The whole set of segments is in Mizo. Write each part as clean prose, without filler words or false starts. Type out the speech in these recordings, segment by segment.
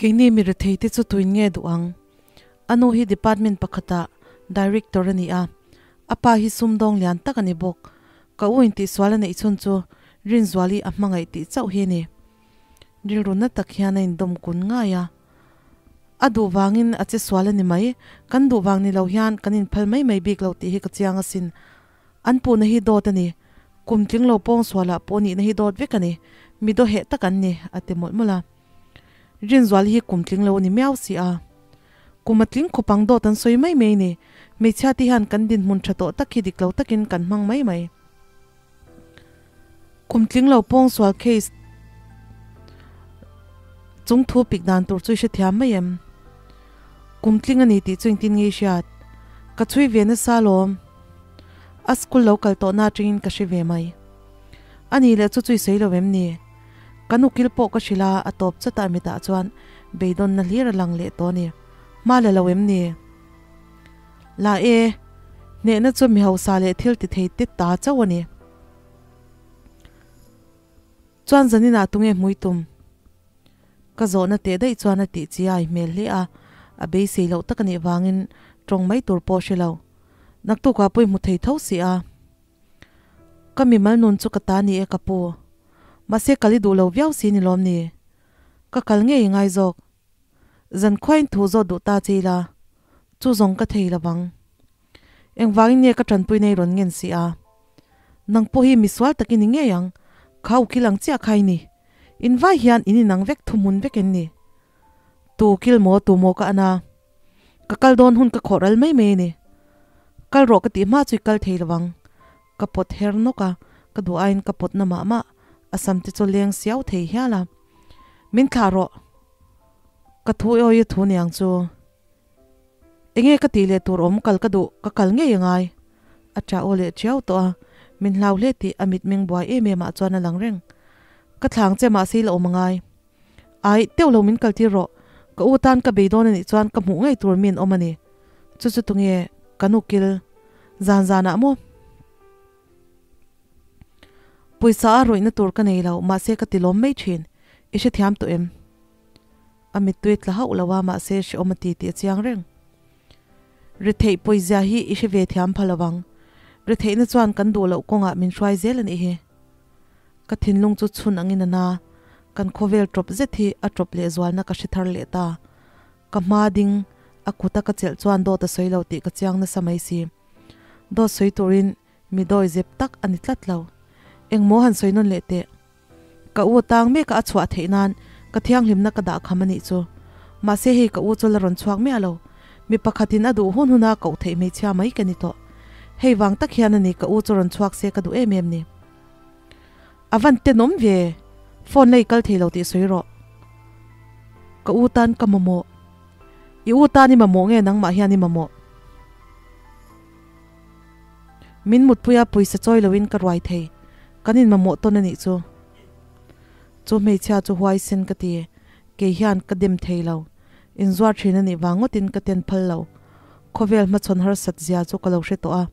Keini mi rethei te chu tuin nge duh ang? A nu hi department pakhatah director a ni a, a pa hi sumdawng lian tak a ni bawk. Ka u intihsual a neih chhun chu Rinzuali a hmangaih tih chauh hi a ni. Rilru na tak hian a indawm kun ngai a. A duh vangin a che sual a ni mai. Kan duh vang ni lo hian kan inphal mai mai bik lo tih hi ka chiang asin. An puhna hi dawt a ni. Kum tling lo pawng sualah pawh nihna hi dawt vek a ni. Mi daw heh tak an ni, a ti mawlh mawlh a. Rinzuali hi kum tling lo a ni miau si a. Kum a tling khawp ang dawt an sawi mai mai ni. Hmeichhia te hian kan dinhmun tha tawh tak hi dik lo takin kan hmang mai mai. Kum tling lo pawng sual case chung thu pik dan tur chu i hrethiam mai em? Kum tling a ni tih chu engtin nge i hriat? Ka chhui ve nasa alawm. A school lo kal tawhna atangin ka hre ve mai. A nih leh chu chu i sawi lo em ni? Kan ukil pawh ka hrilh a, a tawp chawtah mitah chuan beidawnna hlir a lang leh tawh a ni. Hma la lo em ni? La e, hnehna chu mi hausa leh thil ti thei te ta chauh a ni. Chuan zaninah tunge hmui tum? Ka zawhna teh daih chuan a tih chi a i hmel hle a, a beisei loh tak a nih vangin tawng mai tur pawh hre lo. Naktukah pawh i hmu thei tho si a. Ka mimal nun chu ka ta ni e ka pu. Mahse kal i duh lo viau si ni lawm ni? Ka kal ngei i ngai zawk. Zan khuain thu zawt duh ta che ila, chu zawng ka thei lovang. Engvangin nge ka tanpui nei rawn ngen si a? Nang pawh hi misual tak i ni ngei ang, kha ukil ang chiah kha i ni. In vai hian in inang vek thuhmun vek en ni. Tu ukil maw tu maw ka an a? Ka kal dawn hun ka khawh ral mai mai a ni. Kal rawh ka tih hma chu i kal thei lovang. Ka pawt her nawk a, ka duh aiin ka pawt na mah mah, a sam te chu leng siau thei hial a. Min thlah rawh. Ka thu i awi a thu niang chu. Enge ka tih leh tur awm kal ka duh, ka kal ngei angai. A ṭah aw leh ṭiau tawh a, min hlau hle tih a mitmeng buai em em ah chuan a lang reng. Ka thlang che mahse i la awm angai. Ai, teuh lo min kaltir rawh. Ka u tan ka bei dawn anih chuan ka hmuh ngei tur min awm a ni. Chu chu tunge ka nu kil zan zanah maw? Pawisa a rawihna tur ka nei lo, mahse ka ti lawm mai thin. I hrethiam tawh em? A mittui tla hauh lo a, mahse hrehawm a ti tih a chiang reng. Retheih pawizia hi i hre ve thiam pha lo ang. Retheihna chuan kan duh loh kawngah min hruai zel a nih hi. Ka thinlung chu chhun angin a na, kan khawvel tawp zet hi a tawp leh zualna ka hre thar leh ta. Ka hma ding, a kuta ka chelh chuan dawt a sawi lo tih ka chiang nasa mai si. Dawt sawi turin mi dawi zep tak a ni tlat lo. Engmaw han sawi nawn leh teh. Ka u tang meka a chhuah theih nan ka thianghlimna ka dah kham a nih chu. Mahse hei ka u chu la rawn chhuak miah lo. Mi pakhatin a duh hun huna koh theih hmeichhia mai ka ni tawh. Hei vang tak hian a ni ka u chu rawn chhuak se ka duh em em ni. A van tenawm ve, phone la i kal thei lo tih sawi rawh. Ka u tan ka mamawh. I u tan i mamawh nge nangmah hian i mamawh? Min mutpui a pawisa chawi loin ka ruai thei. Kan in mamawh tawn a nih chu. Chu hmeichhia chu huaisen ka ti. Kei hian ka dem thei lo. Inzuar thin a nih vang ngawtin ka ten phal lo. Khawvel hmachhawn harsat zia chu ka lo hre tawh a.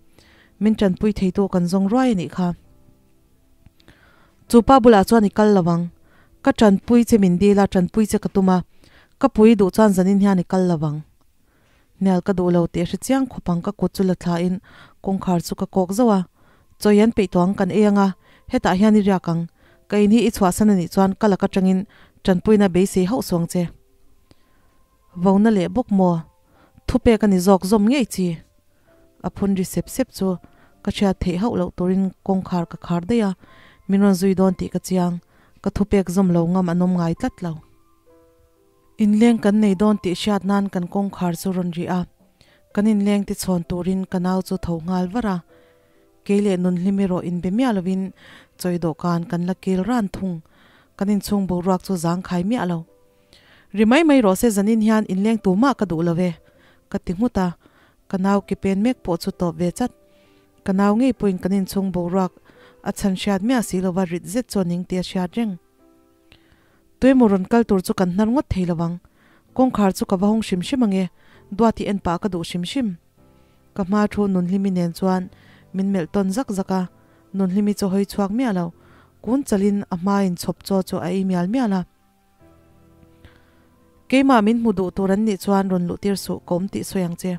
Min tanpui theitu kan zawng ruai a nih kha. Chu pa bulah chuan i kal lo ang. Ka tanpui che min dil a, tanpui che ka tum a. Ka pui duh chuan zanin hian i kal lo ang. Hnial ka duh lo tih a hre chiang khawp ang ka kut chu la thla in kawngkhar chu ka kawk zauh a. Chawi an peih tawh ang kan ei ang a, hetah hian i riak ang. Ka in hi i chhuahsan a nih chuan ka lak atangin tanpuina beisei hauh suang che. Vona leh bawk maw? Thupek a ni zawk zawm ngei chi. A phun ri sep sep chu ka hriat theih hauh loh turin kawngkhar ka khar daih a, min rawn zui dawn tih ka chiang. Ka thupek zawm lo ngam an awm ngai tlat lo. Inleng kan nei dawn tih hriat nan kan kawngkhar chu rawn ri a, kan inleng ti chhawn turin ka nau chu tho nghal var a. Kei leh Nunhlim erawh inbe miah lovin chawi dawhkan kan la kil ran thung. Kan inchhung boruak chu zangkhai miah lo. Ri mai mai rawh se zanin hian inleng tu mah ka duh lo e, ka ti nghut a, ka nau ke pen mek pawh chu tawp ve chat. Ka nau ngei pawhin kan inchhung boruak a chhan hriat miah si lova rit zet chuan ning tih a hriat reng. Tuemaw rawn kal tur chu kan hnar ngawt thei lo ang. Kawngkhar chu ka va hawng hrim hrim ange, Duati en pah ka duh hrim hrim. Ka hma thu Nunhlimi nen chuan min melh tawn zak zak a, Nunhlimi chu hawi chhuak miah lo. Kun chalin a hmain chhawp chaw chu a ei mial mial a. Keimah min hmu duh tur an nih chuan rawn luh tir suh ka awm tih sawi ang che.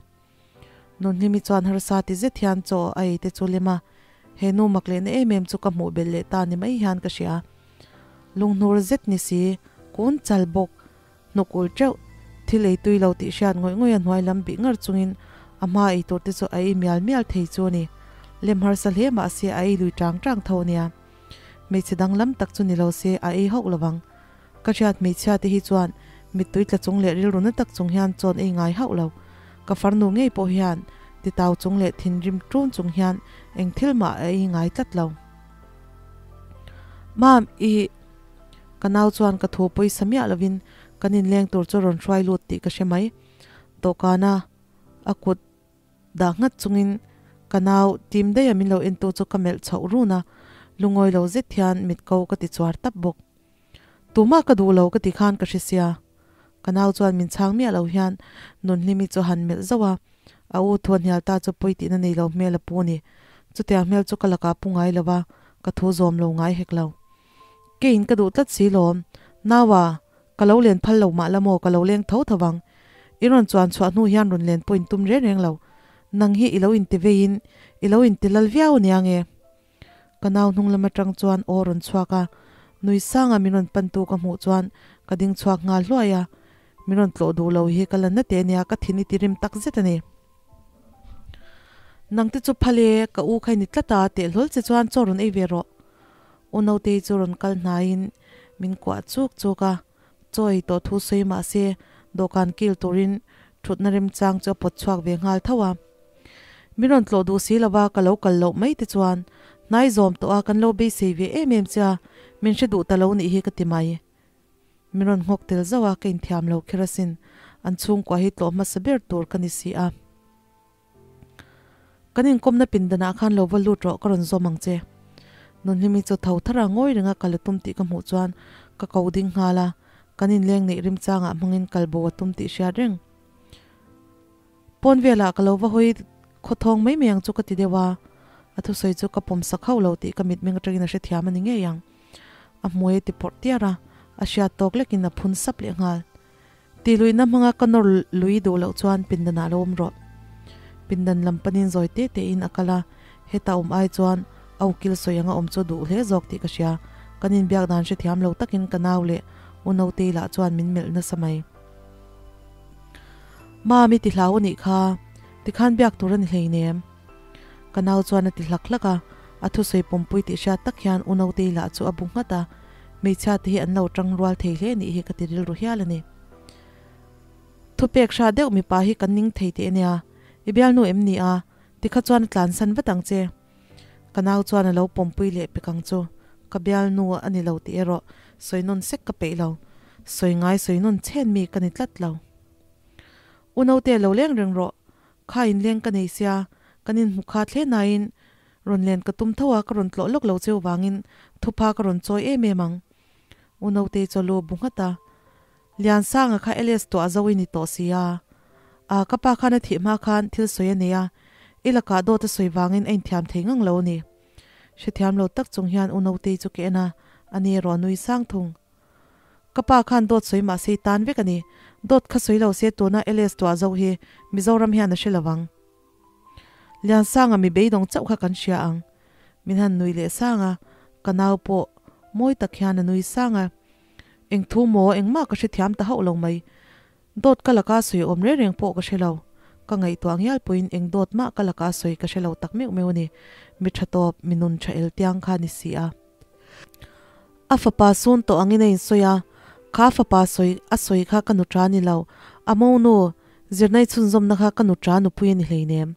Nunhlimi chuan harsa ti zet hian chaw a ei te chu lem a, he nu mak lehna em em chu ka hmuh belh leh ta ni mai hian ka hria. Lunghnur zet ni si, kun chal bawk, hnuk ul teuh, thil ei tui lo tih hriat ngawih ngawih a hnuai lam bih ngar chungin a hma ei tur te chu a ei mial mial thei chu a ni. Lem harsa hle mahse a ei lui tang tang tho a nia. Hmeichhe danglam tak chu ni lo se a ei hauh lovang. Ka hriat hmeichhia te hi chuan mittui tla chung leh rilru na tak chung hian chawn ei ngai hauh lo. Ka farnu ngei pawh hian titau chung leh thinrim ṭun chung hian eng thil mah a ei ngai tlat lo. Mam, i ka nau chuan ka thu pawisa miah lovin kan inleng tur chu rawn hruai lut tih ka hre mai. Dawhkana a kut Dah nghat chungin ka nau tim daih a min lo entu chu ka melh chhoh run a, lungawi lo zet hian mit ko ka ti chuar tap bawk. Tumah ka duh lo ka ti khan ka hre sia. Ka nau chuan min chhang miah lo hian Nunhlimi chu a han melh zauh a, a u thuan hnial ta chu pawi tihna nei lo hmel a pu a ni. Chutiang hmel chu ka lakah pu ngai lo va, ka thu zawm lo ngai hek lo. Keiin ka duh tlat si lawm. Naua, Ka lo len phal lo mah la maw, ka lo leng tho tho vang. I rawn chuan chhuah hnu hian rawn len pawh in tum reng reng lo. Nang hi i lo inti veiin i lo inti lal viau ania nge? Ka nau hnung lam atang chuan aw rawn chhuak a, nui sanga min rawn pantu ka hmuh chuan ka ding chhuak nghal hluai a. Min rawn tlawh duh lo hi ka la na teh ania, ka thin i ti rim tak zet a ni. Nang te chu phal e, ka u kha i ni tlat a, teh hlawl che chuan chaw rawn ei ve rawh. U Nautei chu rawn kal hnaiin min kuah chuk chuk a, chaw ei tawh thu sawi mah se dawhkan kil turin thutna remchang chu a pawt chhuak ve nghal tho a. Min rawn tlawh duh si lova ka lo kal loh mai te chuan hnai zawm tawh a kan lo beisei ve em em che a, min hre duh ta lo nih hi ka ti mai. Min rawn nghawk tel zauh a, ka inthiam lo kher asin. An chhungkua hi tlawh hmasa ber tur ka ni si a. Kan inkawmna pindanah khan lo va lut rawh, ka rawn zawm ang che. Nunhlimi chu tho thar a, ngawi renga kal a tum tih ka hmuh chuan ka ko ding nghal a, kan inleng neih rimchangah hmangin kal bo a tum tih hriat reng. Pawn velah ka lo va hawi khawthawng mai mai ang chu ka ti deuh a, a thusawi chu ka pawm sak hauh lo tih ka mitmeng atangin a hrethiam a ni ngei ang. A hmui a ti pawrh tiar a, a hriat tawk lekin a phun sap leh nghal. Tih luihna hmanga ka nawr lui duh loh chuan pindanah lo awm rawh. Pindan lam panin zawi te tein a kal a, heta awm ai chuan a ukil sawi anga awm chu duh hle zawk tih ka hria. Kan inbiak dan hrethiam lo takin ka nau leh u Nautei lah chuan min melh nasa mai. Mami ti hlau a nih kha, tikhan biak tur a ni hleinem. Ka nau chuan a ti hlak hlak a, a thusawi pawmpui tih hriat tak hian u Nautei lah chu a bu nghat a, hmeichhia te hi an lo tang rual thei hle nih hi ka ti rilru hial a ni. Thupek hra deuh mipa hi kan ning thei teh ania, i bialnu em ni a? Tikha chuan a tlansan vat ang che. Ka nau chuan a lo pawmpui leh pek ang chu. Ka bialnu a ni lo tih erawh sawi nawn sek ka peih lo. Sawi ngai sawi nawn chhen mi ka ni tlat lo. U naute lo leng reng rawh. Kha inleng ka nei sia, kan inhmu kha thle nain rawn len ka tum tho a, ka rawn tlawh lawk lo cheu vangin thupha ka rawn chawi em em ang. U naute chu a lu bu nghat a. Liansanga kha LS tuah zo i ni tawh si a. A, ka pa khan a thih hma khan thil sawi a nei a, i lakah dawt a sawi vangin a inthiam thei ngang lo a ni. Hrethiam lo tak chung hian u Nautei chu ka en a, ani erawh a nui sang thung. Ka pa khan dawt sawi mah se i tan vek a ni. Dawt kha sawi lo se tuna LS tuah zo hi Mizoram hian a hre lo ang. Liansanga mi beidawng chauh kha kan hria ang. Min han nui leh sang a, ka nau pawh mawi tak hian a nui sang a. Eng thu maw engmah ka hrethiam ta hauh lo mai. Dawt ka laka sawi awm reng reng pawh ka hre lo. Ka ngaihtuah ngial pawhin eng dawt mah ka laka sawi ka hre lo tak meuh meuh a ni. Mi tha tawp, mi nun tha el tiang kha a ni si a. A fapa sun tawh angin a insawi a, kha fapa sawi a sawi kha ka nuṭa ni lo, a monu zirnai chhunzawmna kha ka nuṭa nupui a ni hleinem.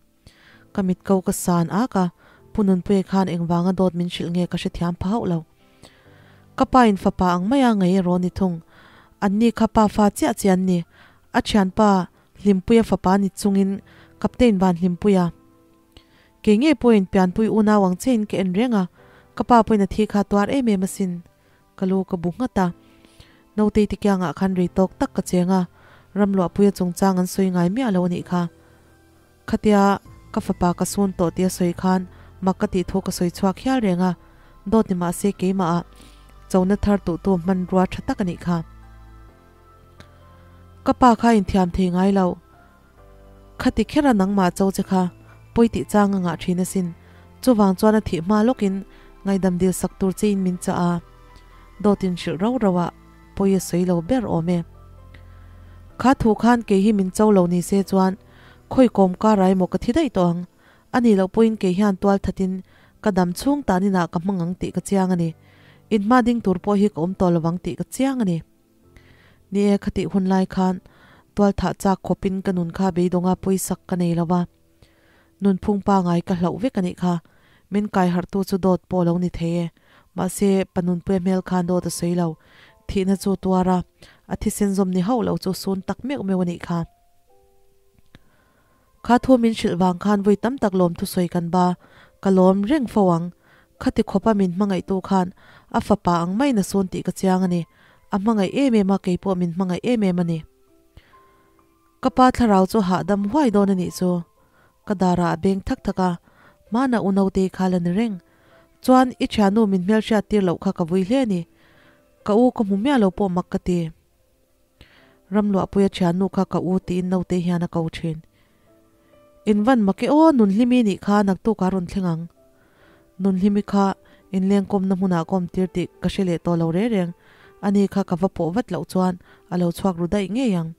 Ka mit ko ka san ak a, Pu Nunpuia khan engvanga dawt min hrilh nge ka hrethiam pha hauh lo. Ka pa in fapa ang maia ngei erawh ni thung. Anni kha pa fa chiah chiah an ni. A thianpa Hlimpuia fapa ni chungin Captain Van Hlimpuia. Kei ngei pawhin pianpui unau ang chein ka en reng a, ka pa pawhin a thi kha tuar em em asin. Ka lu ka bu nghat a. Nautei te kiangah khan rei tawk tak ka cheng a, Ramluahpuia chungchang an sawi ngai miah lo a nih kha. Khatia ka fapa ka sun tawh tia sawi khan mak ka tih thu ka sawi chhuak hial reng a, dawt ni mahse keimah ah chona thar tuhtu hmanrua tha tak a nih kha. Ka pa kha inthiam thei ngai lo. Khati khera nangmah cho che kha pawi tih chang a ngah thin asin. Chuvang chuan a thih hma lawkin ngaidam dil sak tur che in min chah a. Dawt in hrilh rau rau ah pawi a sawi lo ber awm e. Kha thu khan kei hi min cho lo ni se chuan khawi kawm kar ah emaw ka thi daih tawh ang. A nih loh pawhin kei hian tual thatin ka dam chhung tan inah ka hmang ang tih ka chiang a ni. In hma ding tur pawh hi ka awm tawh lovang tih ka chiang a ni. Ni e, khatih hun lai khan tual thah chak khawpin ka nun kha beidawnga pawisak ka nei lo va. Nunphung pangai ka hlauh vek a nih kha. Min kai harhtu chu dawt pawh lo ni thei e. Mahse, pa nunpuia hmel khan dawt a sawi lo. Thihna chu tuar a, a thisen zawm ni hauh lo chu sun tak meuh meuh a nih kha. Kha thu min hrilh vang khan vawi tam tak lawm thusawi kan ba, ka lawm reng fo ang. Khati khawpa min hmangaihtu khan a fapa ang maiin a sun tih ka chiang a ni. A hmangaih em em a, kei pawh min hmangaih em em a ni. Ka pa thlarau chu hahdam huai dawn a nih chu. Ka darah a beng thak thak a, hmana u naute kha la ni reng. Chuan i thiannu min hmelhriat tir loh kha ka vui hle a ni. Ka u ka hmu miah lo pawh mak ka ti. Ramluahpuia thiannu kha ka u tiin naute hian a ko thin. In van mak e aw, Nunhlimi nih kha naktuk a rawn thleng ang. Nunhlimi kha inlengkawmna hmunah ka awm tir tih ka hre leh tawh lo reng reng. Ani kha ka va pawh vat loh chuan a lo chhuak ru daih ngei ang.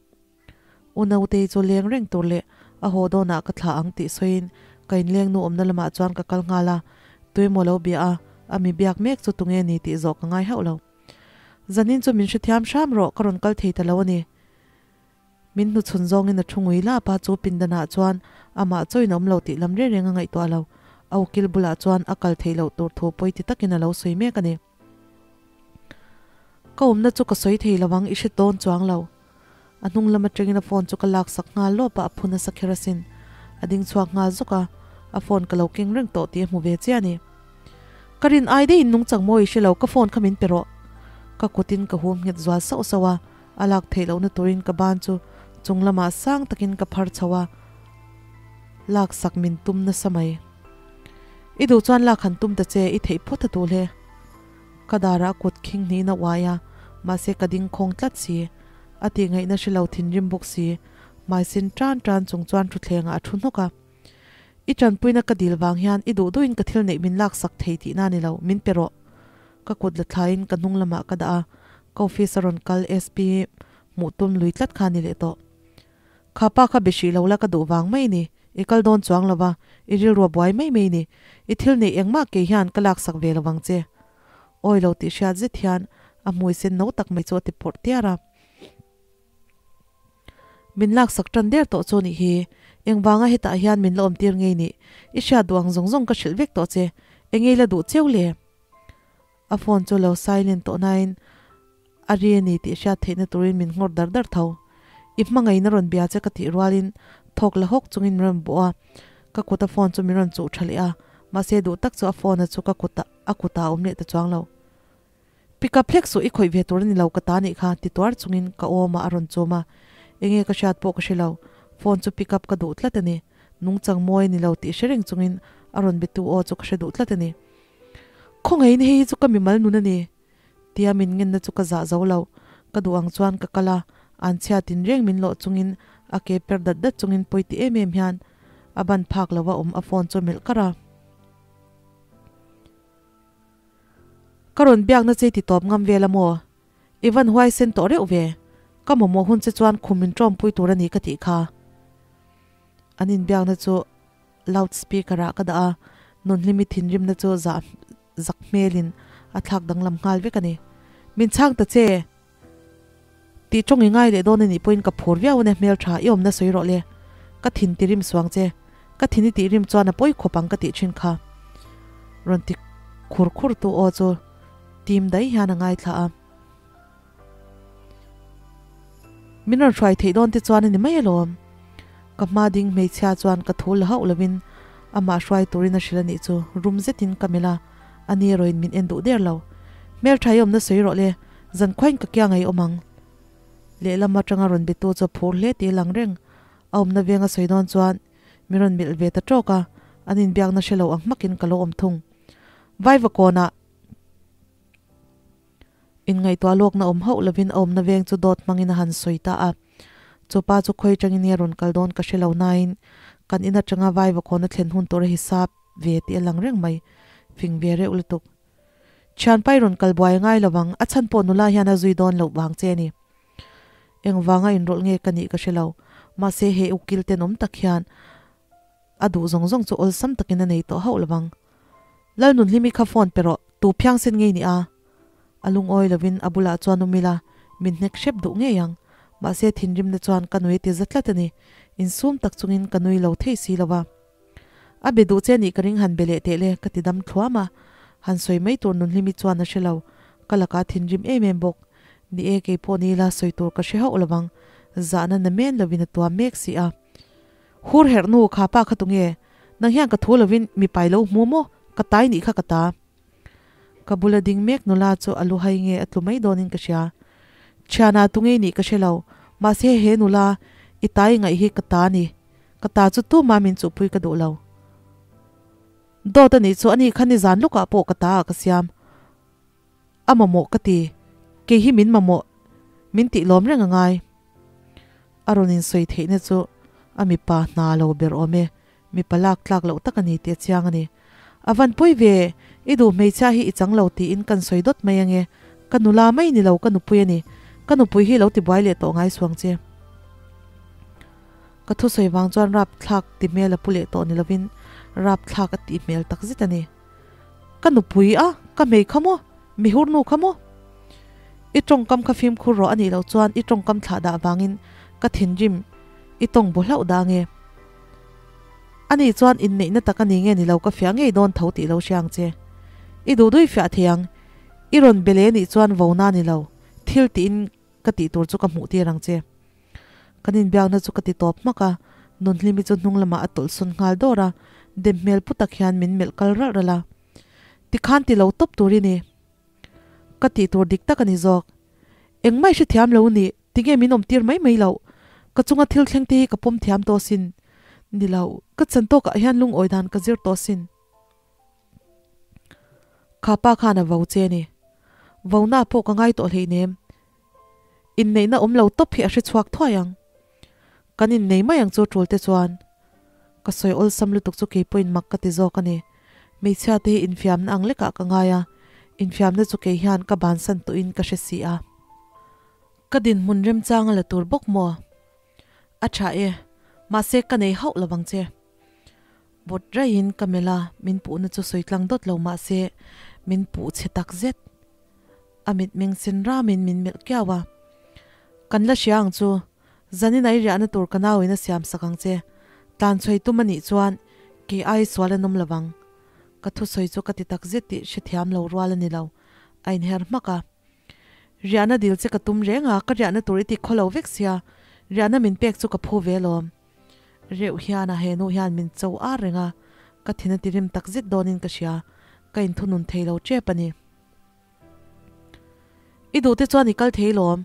U Nautei chu leng reng tur leh a haw dawnah ka thlah ang tih sawiin ka inlengnu awmna lamah chuan ka kal nghal a, tuemaw lo bia a, a mi biak mek chu tunge ni tih zawh ka ngai hauh lo. Zanin chu min hrethiam hram rawh, ka rawn kal thei ta lo a ni. Min hnuchhun zawngin a thu ngui lap a, chu pindanah chuan amah chawiin a awm lo tih lam reng reng a ngaihtuah lo. A ukil bulah chuan a kal theih loh tur thu pawi ti takin a lo sawi mek a ni. Ka awmna chu ka sawi thei lo ang, i hre dawn chuang lo. A hnung lam atangin a phone chu ka laksak nghal lawp a, a phu nasa kher asin. A ding chhuak nghal zawk a, a phone ka lo keng reng tawh tih a hmu ve chiah a ni. Ka rin ai deihin nungchang mawi i hre lo, ka phone kha min pe rawh. Ka kutin ka hum nghet zual sauh sauh a, a lak theih lohna turin ka ban chu chung lamah sang takin ka phar chho a, laksak min tum nasa mai. I duh chuan lak han tum ta che, i theih phawt a tul he. Ka darah kut khing hnihin a uai a, mahse ka ding khawng tlat si. A tih ngaihna hre lo thinrim bawk si. Hmai sin tan tan chung chuan thutthlengah a thu hnawk a. I tanpuina ka dil vang hian i duh duhin ka thil neih min laksak thei tihna a ni lo, min pe rawh. Ka kut la thlaiin ka hnung lamah ka dah a, ka office a rawn kal SP hmuh tum lui tlat kha a ni leh tawh. Kha pa kha be hrih lo la ka duh vang mai ni, i kal dawn chuang lo va, i rilru a buai mai mai ni, i thil neih engmah kei hian ka laksak ve lo vang che. Awi lo tih hriat zet hian a hmui sen no tak mai chu a ti pawrh tiar a. Min laksak tan der tawh chu nih hi, engvanga hetah hian min la awm tir ngei nih, i hriat duh ang zawng zawng ka hrilh vek tawh che, engei la duh cheu le? A phone chu lo silent tawh nain a ri a ni tih hriat theihna turin min nghawr dar dar tho. I hmangaihna rawn bia che ka tih rualin thawk la hawk chungin min rawn bawh a, ka kuta phone chu min rawn chuh tha leh a, mahse duh tak chu a phone a chu ka kutah a kutah a awm leh ta chuang lo. Pick up hlek suh i khawih ve tur a ni lo ka ta nih kha ti tuar chungin ka awmah a rawn chum a, enge ka hriat pawh ka hre lo, phone chu pick up ka duh tlat a ni, nungchang mawi a ni lo tih hre reng chungin a rawn be tu aw chu ka hre duh tlat a ni. Khawngaihin hei hi chu ka mimal nun a ni tia min ngenna chu ka zah zo lo, ka duh ang chuan ka kal a, an chhia tinreng min lawh chungin a ke per dat dat chungin pawi ti em em hian a ban phak lo a awm a phone chu a melh kar a. Ka rawn biakna che ti tawp ngam vel a maw? I van huai sen tawh reuh ve. Ka mamawh hun che chuan khum min tawmpui tur a ni ka tih kha. An inbiakna chu loud speaker ah ka dah a, Nunhlimi thinrimna chu zah zak hmelin a thlak danglam nghal vek a ni. Min chhang ta che! Tih tawng i ngai leh dawn a nih pawhin ka phur viau a nia hmeltha i awmna sawi rawh le. Ka thin ti rim suang che. Ka thin i tih rim chuan a pawi khawp ang ka tih thin kha. Rawn ti khur khur tu aw chu tim daih hian a ngaithla a. Min rawn hruai theih dawn te chuan a ni mai alawm. Ka hma ding hmeichhia chuan ka thu la hauh lovin amah hruai turin a hrilh a nih chu rum zetin ka melh a, ani erawhin min en duh der lo. Hmeltha i awmna sawi rawh le, zan khuain ka kia ngei awm ang. Lehlam atanga rawn betu chu a phur hle tih a lang reng. A awmna veng a sawi dawn chuan min rawn melh ve ta tawk a, an inbiakna hre lo ang hmakin ka lo awm thung. Vaivakawnah. Inngaihtuah lawkna awm hauh lovin a awmna veng chu dawt hmangin a han sawi ta a. Chupa chu khawi tangin nge rawn kal dawn ka hre lo nain kan in atanga vaivakawn a thlen hun tur a hisap ve tih a lang reng mai. Fing ve reuh lutuk. Thianpai rawn kal buai a ngai lovang, a chhan pawh nula hian a zui dawn loh vang che a ni. Engvanga inrawlh nge ka nih ka hre lo. Mahse he ukil tenawm tak hian a duh zawng zawng chu awlsam takin a nei tawh hauh lovang. Lalnunhlimi kha phone pe rawh, tu phiangsen ngei ni a? A lungawi lovin a bulah chuan um ila, min hnek hrep duh ngei ang. Mahse thinrimna chuan ka nui ti za tlat a ni. Insum tak chungin ka nui lo thei si lova. A be duh che nih ka ring han be leh teh le ka ti dam thluam a. Han sawi mai tur Nunhlimi chuan a hre lo. Ka lakah thinrim em em bawk. Ni e kei pawh ni ila sawi tur ka hre hauh lovang. Zahna na men lovin a tuam mek si a. Hur herh nu kha pa kha tunge? Nang hian ka thu lovin mi pai lo hmu maw? Ka tai nih kha ka ta. Ka bula ding mek nula chu a lu hai nge a tlu mai dawnin ka hria. Thiana tunge nih ka hre lo, mahse he nula i tai ngaih hi ka ta ni. Ka ta chu tuma min chuhpui ka duh lo. Dawt a nih chu ani kha nizan lukah pawh ka ta ah ka siam. A mamawh ka ti, kei hi min mamawh, min tih lawm reng a ngai. A rawn insawi theihna chu a mipa hna lo ber awm e, mipa lak tlak loh tak a ni tih a chiang a ni. A van pawi ve, i duh hmeichhia hi i chang lo tiin kan sawi dawt mai ange, ka nula mai ni lo ka nupui a ni, ka nupui hi lo tibuai leh tawh ngai suang che. Ka thusawi vang chuan rap thlak ti hmel a pu leh tawh ni lovin rap thlak a tih hmel takzet a ni. Ka nupui a, ka hmei kha maw? Mihur nu kha maw? I tawngkam kha fimkhur rawh a nih loh chuan i tawngkam thlah dah vangin ka thinrim i tawng bu hlauh dah nge? A nih chuan inneihna tak a ni nge ni lo ka fiah ngei dawn tho tih lo hria ang che. I duh dui fiah thei ang. I rawn be leh nih chuan vona ni lo, thil tiin ka tih tur chu ka hmuh tir ang che. Kan inbiakna chu ka ti tawp hmak a, Nunhlimi chu hnung lamah a tawlh sawn nghal dawr a, dem hmel pu tak hian min melh kal ralh ralh a. Tikhan ti lo tawp tur i ni. Ka tih tur dik tak a ni zawk. Engmah i hrethiam lo ni, tinge min awm tir mai mai loh? Ka chunga thil thleng te hi ka pawm thiam tawh sin. Ni lo, ka chan tawkah hian lungawi dan ka zir tawh sin. Kha pa khan a vo che ni. Vona pawh ka ngai tawh hleinem. Inneihna awm lo tawp hi a hre chhuak thuai ang. Kan innei mai ang chu tul te chuan. Ka sawi awlsam lutuk chu kei pawhin mak ka ti zawk a ni. Hmeichhia te hi infiamna ang lekah ka ngai a, infiamna chu kei hian ka bansan tawhin ka hre si a. Ka dinhmun remchang a la tur bawk maw? A tha e, mahse ka nei hauh lo vang che. Vawt raihin ka melh a, min puhna chu sawi tlang dawt lo mahse min puh chhe tak zet. A mitmeng sen ramin min melh kiau a. Kan la hria ang chu, zanin ai riahna tur ka nauin a siam sak ang che. Tlan chhuai tum a nih chuan kei ai sual an awm lovang. Ka thusawi chu ka ti tak zet tih hrethiam lo rual a ni lo, a inher hmak a. Riahna dil che ka tum reng a, ka riahna tur i ti khaw lo vek sia, riahna min pek chu ka phu ve alawm. Reuh hian a he nu hian min cho ar reng a, ka thin a ti rim tak zet dawnin ka hria, ka inthunun thei lo tep a ni. I duh te chuan i kal thei lawm,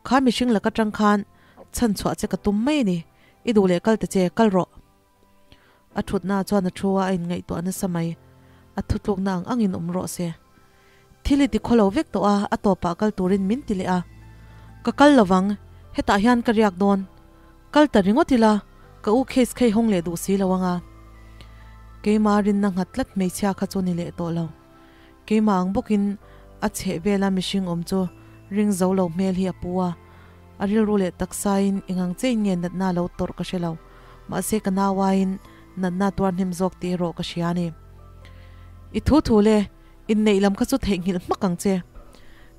kha mihring laka tang khan chhan chhuah che ka tum mai a ni, i duh leh kal ta che, kal rawh. A thutna chuan a thu a, a inngaihtuah nasa mai, a thutlukna ang angin awm rawh se. Thil i ti khaw lo vek tawh a, a tawpah kal turin min ti leh a. Ka kal lovang, hetah hian ka riak dawn. Kal ta ringawt ila, ka u case kha i hawng leh duh si lo anga. Keimah rinna nghat tlat hmeichhia kha chu ni leh tawh lo. Keimah ang bawkin a chheh vela mihring awm chu ring zo lo hmel hi a pu a, a rilru leh taksain eng ang chein nge natna lo tawrh ka hre lo. Mahse ka nauaiin natna tuar hnem zawk tih erawh ka hria a ni. I thu thu le, inneih lam kha chu theihnghilh hmak ang che.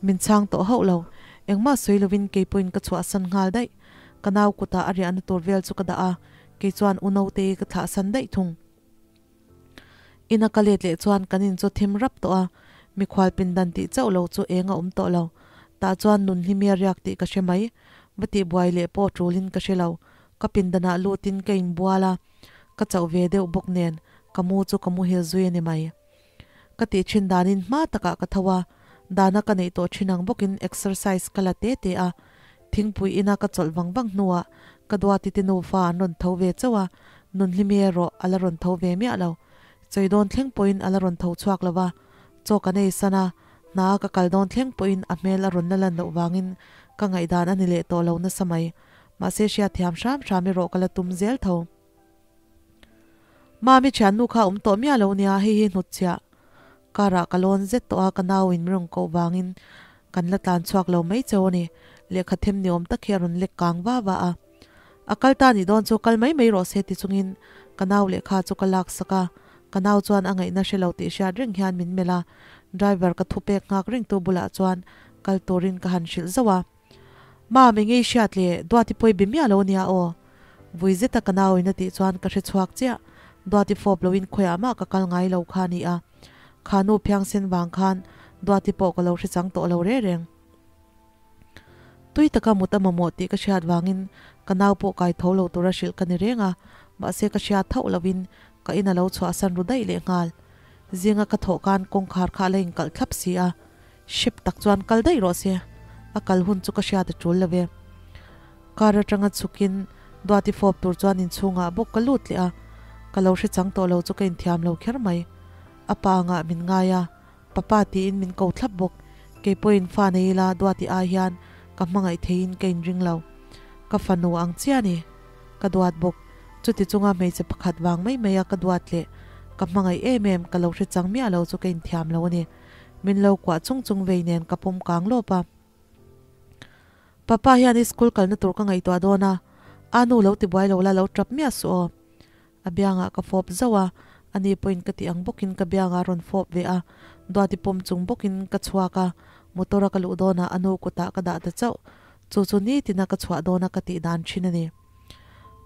Min chhang tawh hauh lo, engmah sawi lovin kei pawhin ka chhuahsan nghal daih. Ka nau kutah a riahna tur vel chu ka dah a, kei chuan u naute ka thlahsan daih thung. Ina ka let leh chuan kan in chu thim rap tawh a, mikhual pindan tih chauh lo chu eng a awm tawh lo. Tah chuan nun hi mi a riak tih ka hre mai. Va tih buai leh pawh tulin ka hre lo. Ka pindanah lutin ka inbual a, ka chauh ve deuh bawk nen ka mu chu ka muhil zui a ni mai. Ka tih thin danin hma takah ka tho a, dana ka neih tawh thin ang bawkin exercise ka la te te a. Thingpui ina ka chawlh vang vang hnuah ka duati te nufa an rawn tho ve chauh a, Nunhlimi erawh a la rawn tho ve miah lo. Chawi dawn thleng pawhin a la rawn tho chhuak lo va, chaw kan ei san a, hna ka kal dawn thleng pawhin a hmel a rawn la lan loh vangin ka ngaihdan a ni leh tawh lo nasa mai. Mahse hriatthiam hram hram erawh ka la tum zel tho. Mami thiannu kha awm tawh miah lo nia, hei hi hnutchhiah karah ka lawn zet tawh a, ka nau in min rawn koh vangin kan la tlan chhuak lo mai cheu a ni. Lehkha them ni awm tak hi a rawn lek kang va va a. A kal ta nih dawn chu kal mai mai rawh se ti chungin ka nau lehkha chu ka lak sak a, ka nau chuan a ngaihna hre lo tih hriat reng hian min melh a, driver ka thupek nghak rengtu bulah chuan kal turin ka han hrilh zauh a. Mam, eng ei hriat le, Duati pawi be miah lo nia aw. Vui zeta ka nau in a tih chuan ka hre chhuak chiah, Duati fawp loin khawiah mah ka kal ngai lo kha a ni a. Kha nu phiangsen vang khan Duati pawh ka lo hre chang tawh lo reng reng. Tui taka mut a mamawh tih ka hriat vangin ka nau pawh kai tho lo tura hrilh ka ni reng a, mahse ka hriat thauh loin ka in a lo chhuahsan ru daih lehnghal. Zinga ka thawh khan kawngkhar kha a la inkalh thlap si a. Hrep tak chuan kal daih rawh se, a kal hun chu ka hriat a tul lo ve. Car atanga chhukin Duati fawp tur chuan inchhungah bawk ka lut leh a, ka lo hre chang tawh lo chu ka inthiam lo kher mai. A pa angah min ngai a, Papa tiin min ko thlap bawk. Kei pawhin fa nei ila Duati ai hian ka hmangaih theiin ka inring lo. Ka fanu ang chiah a ni. Ka duat bawk. Chuti chunga hmeichhe pakhat vang mai maia ka duat leh ka hmangaih em em ka lo hre chang miah lo chu ka inthiam lo a ni. Min lo kuah chung chung vei nen ka pawm kang lawp a. Papa hian i school kalna tur ka ngaihtuah dawn a, a nu lo tibuai lo la lo tap miah suh aw. A biangah ka fawp zauh a, ani pawhin ka tih ang bawkin ka biangah a rawn fawp ve a, Duati pawm chung bawkin ka chhuak a, motor a ka luh dawnah a nu kutah ka dah ta chauh. Chu chu nitina ka chhuah dawna ka tih dan thin a ni.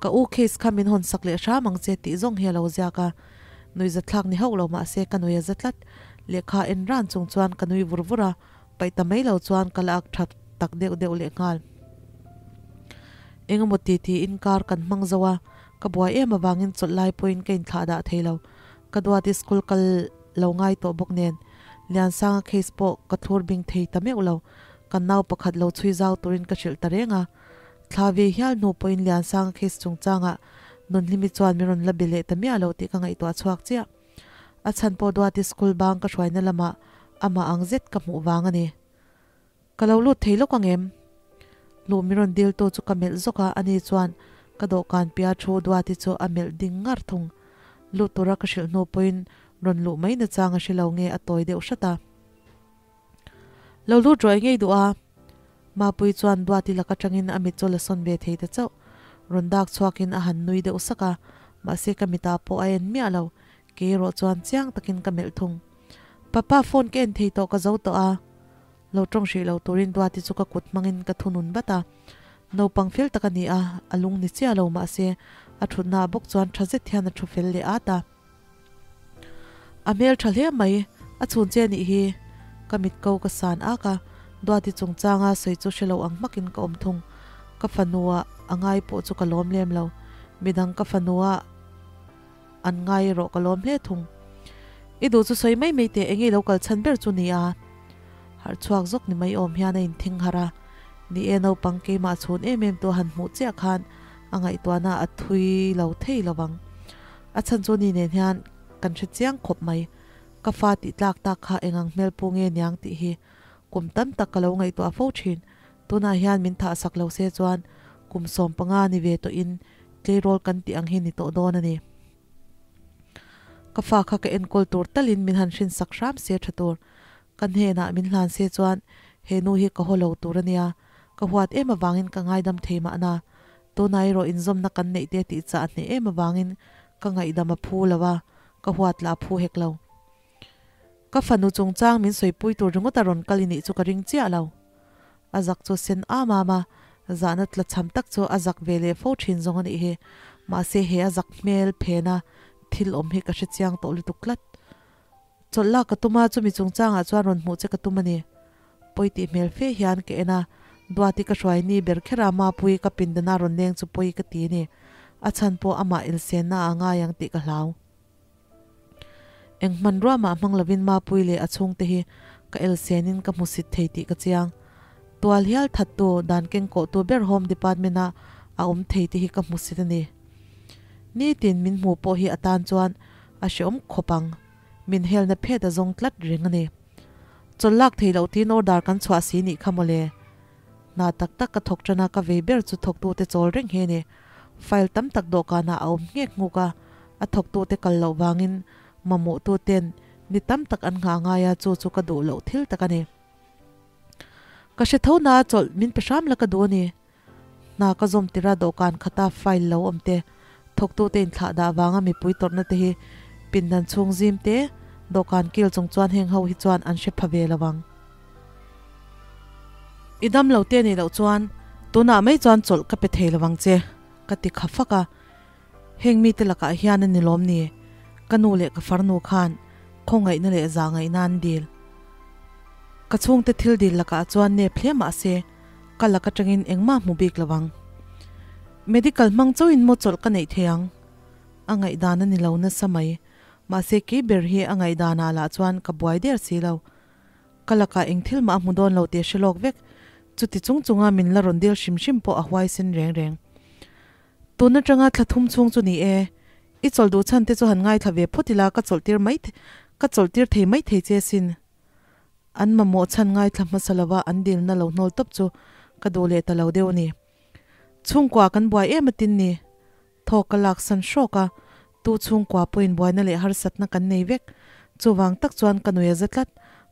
Ka u case kha min hawn sak leh hram ang che tih zawng hi a lo ziak a, nui zathlak ni hauh lo mahse ka nui a za tlat. Lehkha en ran chung chuan ka nui vur vur a, paih ta mai lo chuan ka la ak tha tak deuh deuh leh nghal. Engemaw ti tiin kar kan hmang zo a, ka buai em avangin chawlh lai pawhin ka inthlah dah thei lo. Ka duati school kal lo ngai tawh bawk nen Liansanga case pawh ka thlur bing thei ta meuh lo. Kan nau pakhat lo chhui zau turin ka hrilh ta reng a. Thla ve hial hnu pawhin Liansanga case chungchangah Nunhlimi chuan min rawn la be leh ta miah lo tih ka ngaihtuah chhuak chiah. A chhan pawh Duati school bang ka hruaina lamah amah ang zet ka hmuh vang a ni. Ka lo lut thei lawk ang em? Luh min rawn diltu chu ka melh zawk a, ani chuan ka dawhkan pia thu Duati chu a melh ding ngar thung. Lut tura ka hrilh hnu pawhin rawn luh mai nachang a hre lo nge a tawi deuh hrat a. Lo lut rawih ngei duh a. Mapui chuan Duati lak atangin a mit chu la sawn ve thei ta chauh. Rawn dak chhuakin a han nui deuh sak a, mahse ka mitah pawh a en miah lo. Kei erawh chuan chiang takin ka melh thung. Papa, phone ka en thei tawh ka zo tawh a. Lo tawng hrih lo turin Duati chu ka kut hmangin ka thunun vat a. Naupang fel tak a ni a, a lung ni chiah lo mahse a thutnaah bawk chuan tha zet hian a thu fel leh at a. A hmel tha hle mai, a chhun che anih hi. Ka mit ko ka san ak a, Duati chungchanga sawi chu hre lo ang hmakin ka awm thung. Ka fanua a ngai pawh chu ka lawm lem lo. Midang ka fanua an ngai erawh ka lawm hle thung. I duh chu sawi mai mai teh, enge lo kal chhan ber chu ni a? Harh chhuak zawk ni mai awm hian a inthing harh a, ni e naupang keimah chhun em em tu han hmuh chiah khan a ngaihtuahna a thui lo thei lo vang. A chhan chu ni nen hian kan hre chiang khawp mai. Ka fa tih tlak tak kha eng ang hmel pu nge niang tih hi kum tam tak ka lo ngaihtuah fo thin. Tunah hian min thah sak lo se chuan kum 15 ni ve tawhin tleirawl kan tih ang hi ni tawh dawn a ni. Ka fa kha ka enkawl tur talin min han hrin sak hram se tha tur. Ka hnenah min hlan se chuan he nu hi ka haw lo tur a nia. Ka huat em avangin ka ngaidam thei mahna. Tunah erawh inzawmna kan neih te tih chah hneh em avangin ka ngaihdam a phu lo a, ka huat lah a phu hek lo. Ka fanu chungchang min sawipui tur ringawt a rawn kal i nih chu ka ring chiah lo. A zak chu sen am am a, zahna tla cham tak chu a zak ve leh fo thin zawng a nih hi. Mahse he a zak hmel phena thil awm hi ka hre chiang tawh lutuk tlat. Chawlh lak ka tum a, chumi chungchangah chuan rawn hmuh che ka tum a ni. Pawi tih hmel fe hian ka en a, Duati ka hruai ni ber kher a, Mapui ka pindana rawn leng chu pawi ka ti a ni. A chhan pawh amah elsenna a ngai ang tih ka hlau. Eng hmanrua mah hmang lovin Mapui leh a chhungte hi ka elsenin ka hmusit thei tih ka chiang. Tual hial thattu, dan kengkawhtu ber Home Department-a a awm thei te hi ka hmusit a ni. Nitin min hmu pawh hi a tan chuan a hreawm khawp ang. Min helna phet a zawng tlat reng a ni. Chawlh lak theih loh tiin order kan chhuah si nih kha mawle. Hna tak tak ka thawk ṭan a, ka vei ber chu thawktute chawl reng hi a ni. File tam tak dawhkanah a awm nghek nghuk a, a thawktute kal loh vangin mamawhtuten ni tam tak an nghah ngai a, chu chu ka duh loh thil tak a ni. Ka hre tho na chawlh min pe hram la ka duh a ni. Hna ka zawm tirh a dawhkan khata file lo awm te, thawktute inthlah dah vanga mipui tawrhna te hi pindan chhung zim te, dawhkan kil chung chuan heng ho hi chuan an hre pha ve lo ang. I dam lo te nih loh chuan tunah mai chuan chawlh ka pe thei lo ang che, ka ti kha fak a. Heng mite lakah hian a ni lawm ni? Ka nu leh ka farnu khan khawngaihna leh zahngaihna an dil. Ka chhungte thil dil lakah chuan nep hle mah se, ka lak atangin engmah hmu bik lo ang. Medical hmang chauhin maw chawlh ka neih thei ang? A ngaihdan a ni lo nasa mai. Mahse kei ber hi a ngaihdanah lah chuan ka buai der si lo. Ka lakah eng thil mah a hmu dawn lo tih a hre lawk vek. Chuti chung chunga min la rawn dil hrim hrim pawh a huaisen reng reng. Tun atanga thla thum chhung chu ni e. I chawlh duh chhan te chu han ngaithla ve phawt ila ka chawlh tir mai ka chawlh tir thei mai thei che sin. An mamawh chhan ngaithla hmasa lova an dilna lo hnawl tawp chu ka duh leh ta lo deuh a ni. Chhungkua kan buai em atin ni. Thawk ka lak san hrawk a, tu chhungkua pawhin buaina leh harsatna kan nei vek. Chuvang tak chuan ka nui a za tlat.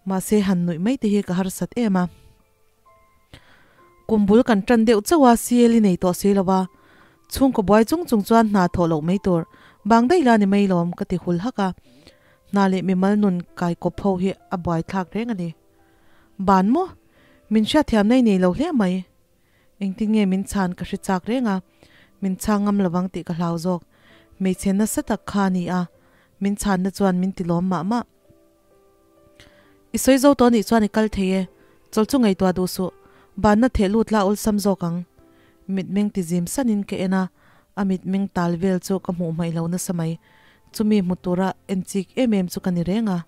Mahse han nuih mai te hi ka harsat em a. Kum bul kan tan deuh chauh a, CL i nei tawh si lo a. Chhungkaw buai chung chung chuan hna thawh loh mai tur. Bang daih la ni mai lawm ka ti hul hak a. Hna leh mimal nun kai kawp ho hi a buai thlak reng a ni. Ban maw? Min hriatthiamna i nei lo hle mai. Engtin nge min chhan ka hre chak reng a, min chhang ngam lovang tih ka hlau zawk. Hmeichhe nasa tak kha a ni a, min chhanna chuan min ti lawm mah mah. I sawi zo tawh anih chuan i kal thei e, chawlh chu ngaihtuah duh suh, banna theh lut la awlsam zawk ang. Mitmeng ti zim sanin ka en a, a mitmeng tal vel chu ka hmuh hmaih lo nasa mai. Chumi hmu tura en chik em em chu ka ni reng a,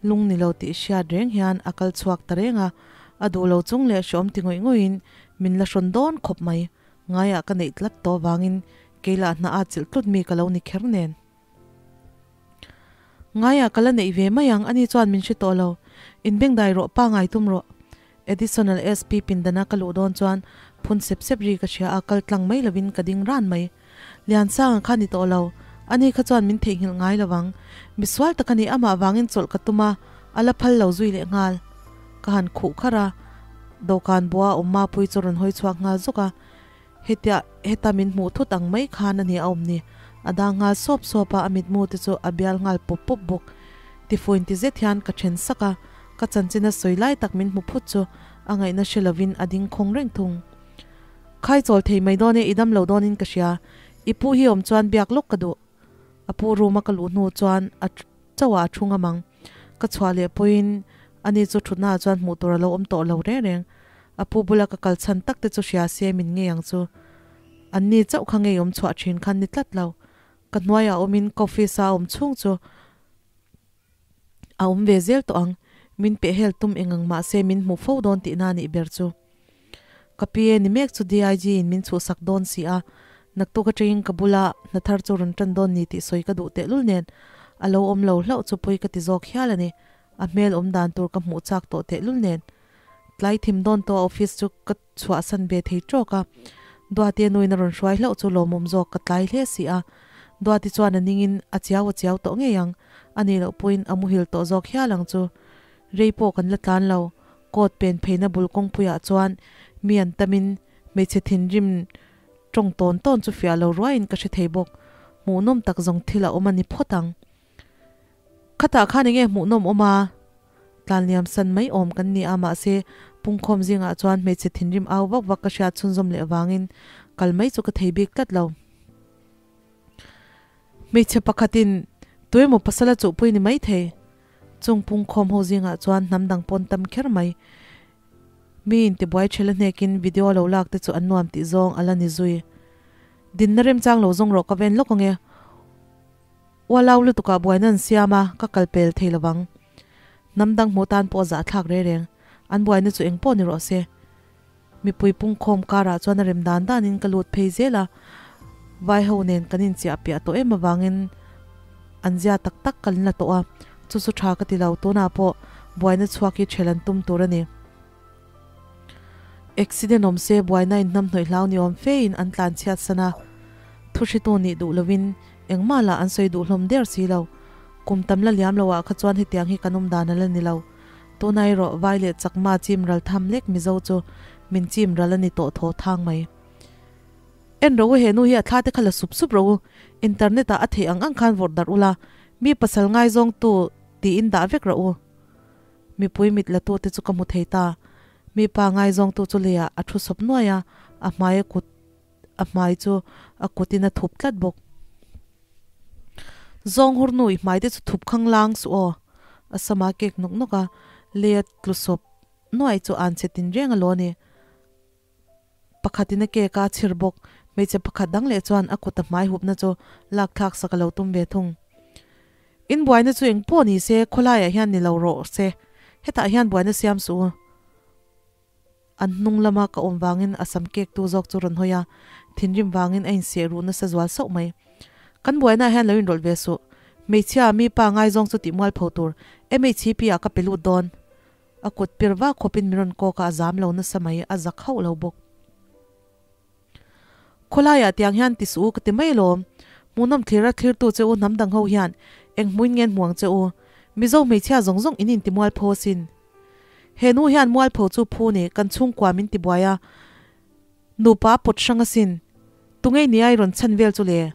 lung ni lo tih hriat reng hian a kal chhuak ta reng a, a duh lo chung leh hreawm ti ngawih ngawih in min la hrawn dawn khawp mai. Ngaiah ka neih tlat tawh vangin kei lah hna a chilh tlut mi ka lo ni kher nen. Ngaiah ka la neih ve mai ang, ani chuan min hre tawh lo. Inbengdai rawh, pa ngai tum rawh. Additional SP pindana ka luh dawn chuan phun sep sep ri ka hria a, kal tlang mai lovin ka ding ran mai. Liansanga kha ni tawh lo, ani kha chuan min theihnghilh ngai lo vang. Misual tak a ni, amah vangin chawlh ka tum a, a la phal lo zui leh nghal. Ka han khuh kharh a, dawhkan bua a awm mapui chu rawn hawi chhuak nghal zawk a. Hetia heta min hmuh thut ang mai khan a ni a awm ni. A dang nghal sawp sawp a, a mitmu te chu a bial nghal pawp pawp bawk. Tifuin ti zet hian ka then sak a, ka chanchin a sawi lai tak min hmu phut chu a ngaihna hre lovin a ding khawng reng thung. Khai chawl thei mai dawn e, i dam lo dawnin ka hria. I pu hi awm chuan biak lawk ka duh. A pu room a ka luh hnu chuan a chauhah a thu ngam ang. Ka chhuah leh pawhin ani chu thutnaah chuan hmuh tur a lo awm tawh lo reng reng. A pu bula ka kal chhan tak te chu hria se min ngei ang chu. An ni chauh kha ngei awm chhuah thin khan ni tlat lo. Ka hnuaiah awmin ka office a awm chhung chu a awm ve zel tawh ang. Min peh hel tum eng ang mahse min hmuh fo dawn tihna a nih ber chu. Ka PA ni mek chu DIG in min chhuhsak dawn si a, naktuk atangin ka bula hna thar chu rawn tan dawn ni tih sawi ka duh tehlul nen a lo awm lo hlauh chu pawi ka ti zawk hial a ni. A hmel awm dan tur ka hmuh chak tawh tehlul nen tlai thim dawn tawh a office chu ka chhuahsan ve thei tawk a, Duati a nuin a rawn hruai hlauh chu lawmawm zawk ka tlai hle si a, Duati chuan a ningin a chiau a chiau tawh ngei ang, a nih loh pawhin a muhil tawh zawk hial ang chu. Rei pawh kan la tlan lo, coat pen pheina bul kawngpuiah chuan mi an tamin hmeichhe thinrim tawng tawn tawn chu fiah lo ruaiin ka hre thei bawk, hmuhnawm tak zawng thil a awm a ni phawt ang. Khatah khan enge hmuhnawm awm a? Tlanliam san mai awm kan ni a, mahse pungkhawm zingah chuan hmeichhe thinrim au vak vak ka hriat chhunzawm leh avangin kal mai chu ka thei bik tlat lo. Hmeichhe pakhatin tuemaw pasal a chuhpui ni mai thei. Chung pungkhawm ho zingah chuan hnam dang pawn tam kher mai. Mi intibuai thela hnekin video lo lak te chu an nuam tih zawng a la ni zui. Dinna remchang lo zawng rawh ka ven lawk ange. Ualau lutukah buaina an siam a, ka kal pel thei lovang. Hnam dang hmuh tan pawh a zahthlak reng reng. An buaina chu eng pawh ni rawh se. Mipui pungkhawm karah chuan a rem dan danin ka lut phei zel a, vai ho nen kan inchiah piah tawh em avangin an zia tak tak kan la tawh a, chu chu tha ka ti lo, tunah pawh buaina chhuak hi ṭhel an tum tur a ni. Accident awm se buaina in hnamhnawih hlau ni awm fe in an tlan chhiat san a, thu hritu nih duh lovin engmah lah an sawi duh hlawm der si lo. Kum tam la liam lo ah kha chuan hetiang hi kan awm dan a la ni lo. Tuna erawh vai leh chakma chim ral tham lek Mizo chu min chim ral a ni tawh thaw thang mai. En ro u he nu hi a thla te kha la sup sup ro u, internet ah a theih ang ang khan vawrh darh ula, mi pasal ngaizawng tu tiin dah vek rawh u. Mipui mit la tu te chu ka hmu thei ta. Mi pa ngaizawng tu chu leiah a thu sawp nuai a, a hmai a kut a hmai chu a kutin a thup tlat bawk. Zawng hur nu i hmai te chu thup khang lang suh aw. A sama kek nawk nawk a, lei a tlu sawp nuai chu an che tin reng a lo ni. Pakhatin a cake a chhir bawk. Hmeichhe pakhat dang leh chuan a kut a hmai hupna chu lak thlak sak a lo tum ve thung. In buaina chu eng pawh ni se, khawlaiah hian ni lo rawh se, hetah hian buaina siam suh u. An hnung lama ka awm vangin a sam cake tu zawk chu rawn hawi a, thinrim vangin a inseh ruh nasa zual sauh mai. Kan buainaah hian lo inrawlh ve suh. Hmeichhia, mi pa ngaizawng chu tih mualpho tur MHCP ah ka pe lut dawn. A kut pir vak khawpin min rawn kawk a, a zam lo nasa mai, a zak hauh lo bawk. Khawlaiah tiang hian ti suh u ka ti mai alawm. Hmuhnawm thlir a thlirtu che u hnam dang ho hian eng hmuin ngen hmuang che u. Mizo hmeichhia zawng zawng in inti mualpho asin. He nu hian mualpho chu phu ni, kan chhungkua min ti buai a, nupa a pawt hrang asin. Tungei ni ai rawn chhan vel chu le?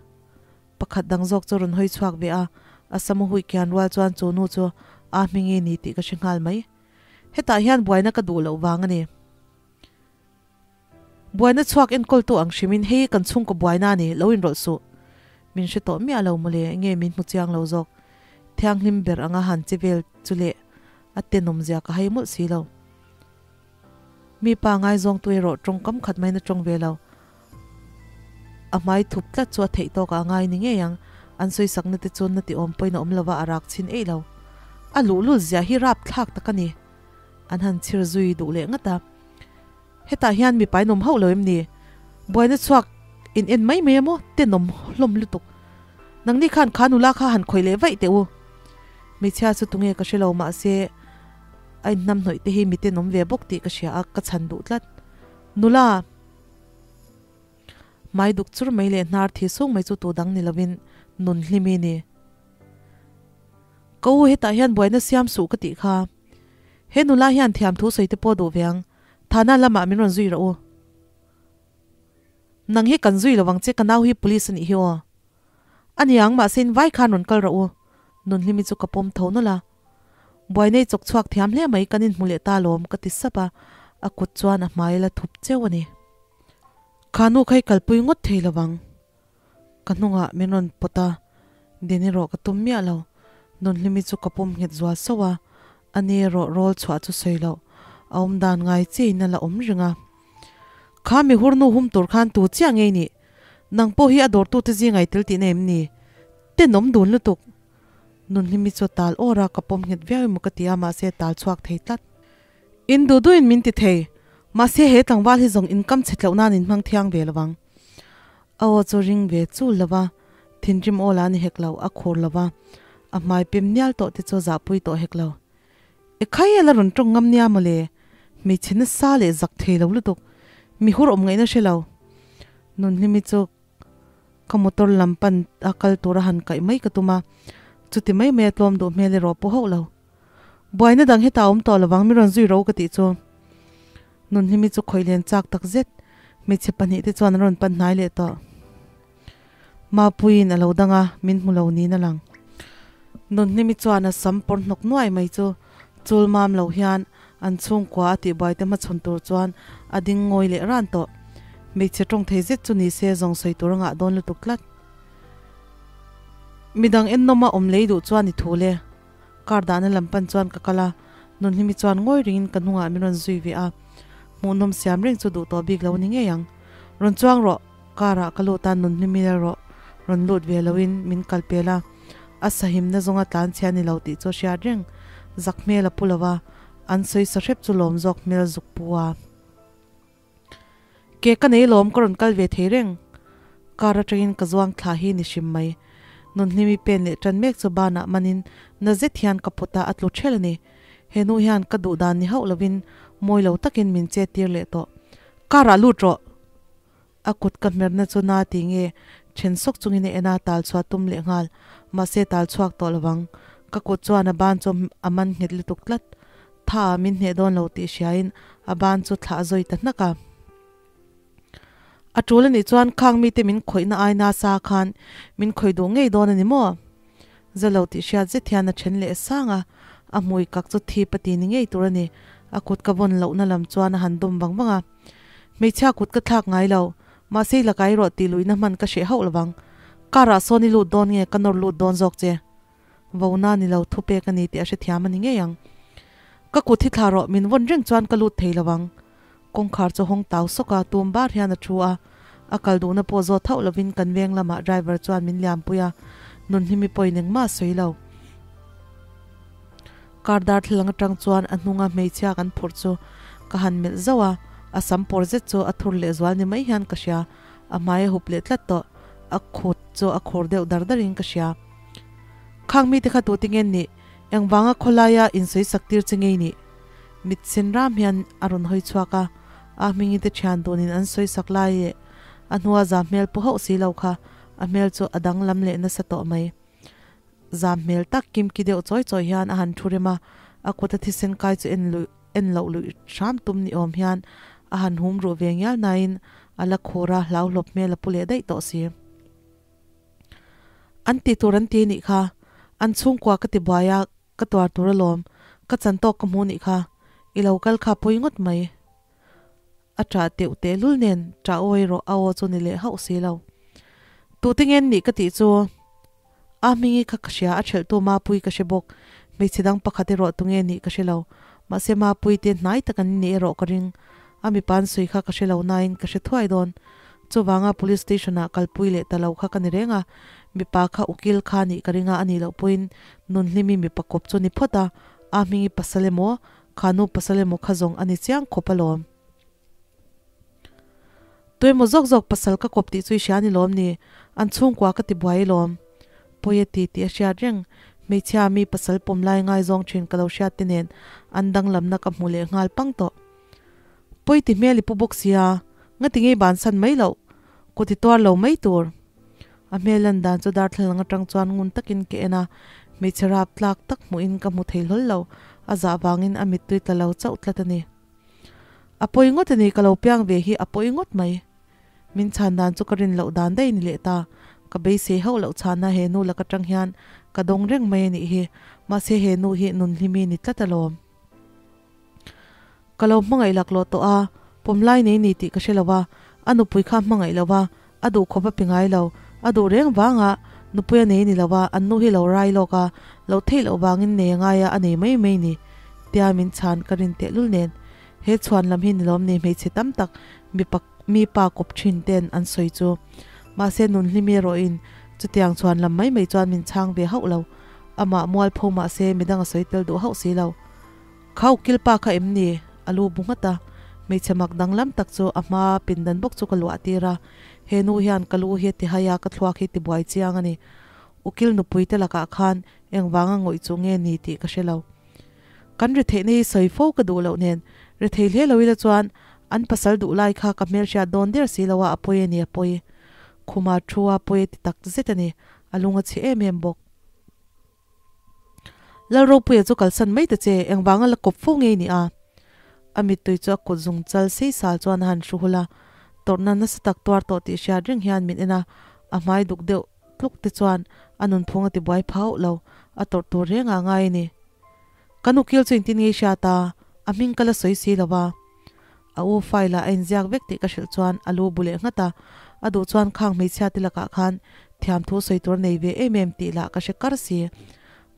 Pakhat dang zawk chu rawn hawi chhuak ve a, a sam a huih kian rual chuan chu nu chu a hming i ni tih ka hre nghal mai. Hetah hian buaina ka duh loh vang a ni. Buaina chhuak enkawltu ang hrimin hei kan chhungkaw buaina a ni, lo inrawlh suh. Min hre tawh miah lo mawle, nge min hmu chiang lo zawk. Thianghlim ber anga han che vel chu leh a tenawmzia ka hai mawlh si lo. Mi pa ngaizawngtu erawh tawngkam khat maiin a tawng ve lo. A hmai thup tlat chu a theih tawkah a ngai ni ngei ang. An sawisakna te chu na ti awm pawhin a awm lova a rak chhin eih lo. A luhlul zia hi rap thlak tak a ni. An han chhir zui duh leh ngat a. Hetah hian mipa in awm hauh lo em ni? Buaina chhuak in en mai mai a maw? Tenawm hlawm lutuk. Nangni khan kha nula kha han khawih leh vaih teh u. Hmeichhia chu tunge ka hre lo mahse a inhnam hnawih te hi miten awm ve bawk tih ka hria a, ka chhan duh tlat. Nula! Hmai duk chur mai leh hnar thi sung mai chu tu dang ni lovin nun hlim i ni. Ka u hetah hian buaina siam suh ka tih kha. He nula hian thiam thu sawi te pawh duh ve ang. Thana lamah min rawn zui rawh u. Nang hi kan zui lovang che ka nau hi police a nih hi aw. A niang mahse in vai khan rawn kal rawh u. Nunhlimi chu ka pawm tho nawlh a. Buainei chawk chhuak thiam hle mai kan inhmu leh ta lawm ka ti sap a, a kut chuan a hmai la thup cheu a ni. Kha nu kha i kalpui ngawt thei lovang. Ka hnungah min rawn pawt a, din erawh ka tum miah lo. Nunhlimi chu ka pawm nghet zual sauh a, a ni erawh rawl chhuah chu sawi loh. A awm dan ngai chiahin a la awm reng a. Kha mi hur nu hum tur khan tu chiah ngei nih? Nang pawh hi a dawrtute zinga i tel tihna em ni? Tenawm dun lutuk. Nunhlimi chu a tal awr a, ka pawm nghet viau emaw ka ti a, mahse a tal chhuak thei tlat. In duh duhin min ti thei, mahse he tlangval hi zawng income chhe tloh nan in hmang thiang ve lovang. A aw chu ring ve chul lo va, thinrim aw la ni hek lo, a khur lo va, a hmai pem nial tawh te chu a zahpui tawh hek lo. E khai a la rawn tawng ngam nia mawle, hmeichhe nasa leh zak thei lo lutuk, mi hur awm ngaihna hre lo. Nunhlimi chu ka motor lam pan a kal tur a han kaih mai ka tum a, chuti mai mai a tlawm duh hmel erawh pawh hauh lo. Buaina dang hetah a awm tawh lovang mi rawn zui ro ka tih chu. Nunhlimi chu khawih len chak tak zet, hmeichhe pahnihte chuan an rawn pan hnai leh tawh. Mapuiin a lo dang a, min hmu lo niin a lang. Nunhlimi chuan a sam pawr hnawk nuai mai chu chul mam lo hian an chhungkua a tihbuaite hmachhawn tur chuan a ding ngawi leh ran tawh. Hmeichhe tawng thei zet chu ni se zawng sawi tur a ngah dawn lutuk tlat. Midang ennawma awm lei duh chuan i thu le. Car dahna lam pan chuan ka kal a, Nunhlimi chuan ngawi ringin ka hnungah min rawn zui ve a, hmuhnawm siam reng chu duh tawh bik lo ni ngei ang. Rawn chuang rawh, car ah ka lut a, Nunhlimi erawh rawn lut ve loin min kal pel a, a sahimna zawnga tlan chhia ni lo tih chu a hriat reng. Zak hmel a pu lo va, an sawi sa hrep chu lawm zawk hmel zuk pu a. Ke ka nei lawm ka rawn kal ve thei reng. Car atangin ka zuang thla hi ni hrim mai. Nunhlimi pen leh tan mek chu banah manin na zet hian ka pawt a, a tlu ṭhel a ni. He nu hian ka duh dan ni hauh lovin mawi lo takin min chet tir leh tawh. Car ah lut rawh! A kut ka hmerna chu na ti nge then sawk chungin a en a, tal chhuah tum leh nghal. Mahse tal chhuak tawh lovang. Ka kut chuan a ban chu a man nghet lutuk tlat. Tha ah min hneh dawn lo tih hriain a ban chu thlah zawi ta hnak a. A tul anih chuan khang mite min khawihna ai nasa khan min khawih duh ngei dawn a ni maw? Za lo tih hriat zet hian a then leh sang a, a hmui kak chu thip a ti ni ngei tur a ni. A kut ka vawn lohna lam chuan a han dawm vang vang a. Hmeichhia kut ka thlak ngai lo, mahse i la kai rawh tih luihna hman ka hreh hauh lovang. Car ah sawn i lut dawn nge ka nawr lut dawn zawk che? Vona ni lo thu pek a ni tih a hrethiam a ni ngei ang. Ka kut hi thla rawh, min vawn reng chuan ka lut thei lo ang. Kawngkhar chu hawng tau sawk a, tum bar hian a thu a. A kal duhna pawh zawt hauh lovin kan veng lamah driver chuan min liampui a, Nunhlimi pawhin engmah a sawi lo. Car darthlalang atang chuan a hnunga hmeichhia kan phurh chu ka han melh zauh a, a sam pawr zet chu a thur lehzual ni mai hian ka hria, a hmai a hup leh tlat tawh, a khut chu a khur deuh dar darin ka hria. Khang mite kha tute nge nih? Engvanga khawlaia insawi sak tir che ngei nih? Mit sen ram hian a rawn hawi chhuak a, a hmingin te thian dunin an sawi sak lai leh a hnua zam hmel pu hauh si lo kha a hmel chu a danglam leh nasa tawh mai. Zam hmel tak kimki deuh chawi chawi hian a han thu rem a, a kut a thisen kai chu en luih en loh luih hram tum ni awm hian a han hum ruh ve ngial nain a la khur a, hlauhlawp hmel a pu leh daih tawh si. An ti tur an ti nih kha. An chhungkua ka ti buai a, ka tuar tur alawm. Ka chan tawk ka hmu nih kha. I lo kal kha pawi ngawt mai. A ṭah teuh tehlul nen ṭah awi rawh a aw chu ni leh hauh si lo. Tute ngen nih ka tih chu a hmingi kha ka hria, a ṭhelhtu Mapui ka hre bawk. Hmeichhe dang pakhat erawh tunge nih ka hre lo. Mahse Mapui te hnai tak an nih erawh ka ring. A mipa an sawi kha ka hre lo nain ka hre thuai dawn. Chuvanga Police Station ah kalpui leh ta lo kha ka ni reng a, mipa kha ukil kha nih ka ring a, anih loh pawhin Nunhlimi mipa kawp chu ni phawt a, a hmingi pasal emaw, kha nu pasal emaw kha zawng a ni chiang khawp alawm. Tuemaw zawk zawk pasal ka kawp tih chu i hria ni lawm ni, an chhungkua ka ti buai alawm. Pawi a ti tih a hriat reng, hmeichhia mi pasal pawm lai ngaizawng thin ka lo hriat te nen an danglamna ka hmu leh nghal pang tawh. Pawi ti hmel i pu bawk sia, ngati ngei bansan mai loh, kut i tuar lo mai tur. A hmel lan dan chu darthlalang atang chuan ngun takin ka en a, hmeichhe rap tlak tak hmuhin ka hmu thei hlawl lo, a zah vangin a mittui tla lo chauh tlat a ni. A pawi ngawt a ni, ka lo piang ve hi a pawi ngawt mai. Min chhan dan chu ka rin loh dan daih ni leh ta. Ka beisei hauh loh chhana he nu lak atang hian ka dawng reng mai a nih hi, mahse he nu hi nunhlimi ni tlat alawm. Ka lo hmangaih laklawh tawh a, pawmlai nei ni tih ka hre lo a, a nupui kha a hmangaih lo a, a duh khawp a pe ngai lo, a duh reng vanga nupui a nei ni lo a, an nu hi lo rai lawk a, lo theih loh vangin nei a ngai a, a nei mai mai ni tia min chhan ka rin tehlul nen he chhuan lam hi ni lawm ni hmeichhe tam tak mipa mi pa kawp thin ten an sawi chu. Mahse nunhlimi erawhin chutiang chhuan lam mai mai chuan min chhang ve hauh lo, amah mualpho mahse midang a sawi tel duh hauh si lo. Kha ukil pa kha em ni? A lu bu nghat a. Hmeichhe mak danglam tak chu a hma pindan bawk chu ka luah tir a. He nu hian ka lu hi a ti hai a, ka thluak hi ti buai chiang a ni. Ukil nupui te lakah khan engvanga ngawih chu nge ni tih ka hre lo. Kan retheihna hi sawi fo ka duh loh nen, rethei hle lo ila chuan an pasal duh lai kha ka hmelhriat dawn der si lo a, a pawi a ni, a pawi. Khuma thu a pawi a ti tak zet a ni. A lung a chhe em em bawk. Lalropuia chu kalsan mai ta che, engvanga la kawp fo ngei ni a? A mittui chu a kut zung chal sei sal chuan a han hru hul a, tawrhna nasa tak tuar tawh tih hriat reng hian min en a, a hmai duk deuh tluk te chuan a nunphung a ti buai phauh lo, a tawrh tur reng ah ngai a ni. Ka nukil chu engtin ngei hriat a, a hming ka la sawi si lo va. A u file ah a inziak vek tih ka hrilh chuan a lu bu leh nghat a, a duh chuan khang hmeichhia te lakah khan thiamthu sawi tur a nei ve em em tih lah ka hre kar si.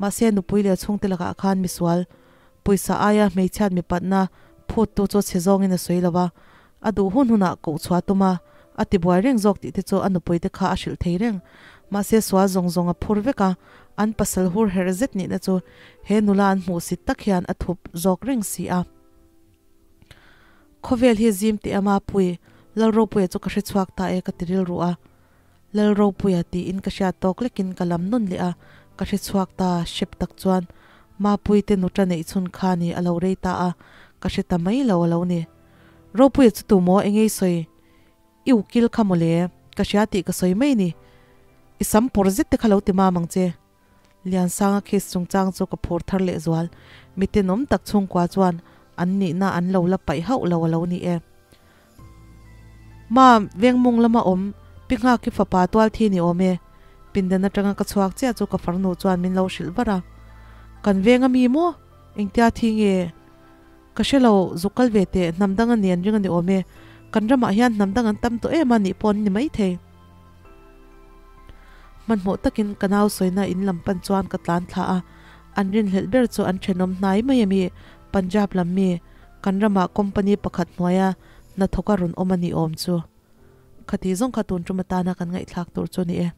Mahse nupui leh chhungte lakah khan misual pawisa aia hmeichhiat mipatna phut tu chu chhe zawngin a sawi lo a, a duh hun hunah koh chhuah tum a, a tibuai reng zawk tih te chu a nupui te kha a hrilh thei reng. Mahse sual zawng zawng a phur vek a, an pasal hur herh zet nihna chu he nula an hmuhsit tak hian a thup zawk reng si a. Khawvel hi zim teh a Mapui, Lalropuia chu ka hre chhuak ta e ka ti rilru a. Lalropuia tiin ka hriat tawk lekin ka lam nawn leh a, ka hre chhuak ta hrep tak chuan Mapui te nuta neih chhun kha ni a lo rei ta a, ka hre ta mai lo a lo ni. Ropuia chu tu maw eng ei sawi? I ukil kha mawle, ka hria tih ka sawi mai ni. I sam pawr zet te kha lo ti mam ang che. Liansanga case chungchang chu ka phur thar leh zual. Mi tenawm tak chhungkua chuan an nihna an lo la paih hauh lo a lo ni e. Mam, vengmung lama awm Pi Nghaki fapa tual thi ni awm e. Pindan atanga ka chhuak chiah chu ka farnu chuan min lo hrilh var a. Kan veng a mi maw? Engtia thi nge? Ka hre lo, zuk kal ve teh, hnam dang a ni an ring a ni awm e. Kan ramah hian hnam dang an tam tawh em a nih pawh an ni maithei. Hmanhmawh takin ka nau sawina in lam pan chuan ka tlan thla a, an rinhlelh ber chu an thenawm hnai mai a mi, Punjab lam mi, kan ramah company pakhat hnuaia hnathawka rawn awm a ni awm chu. Khati zawng kha tun tum atana kan ngaihthlak tur chu a ni e.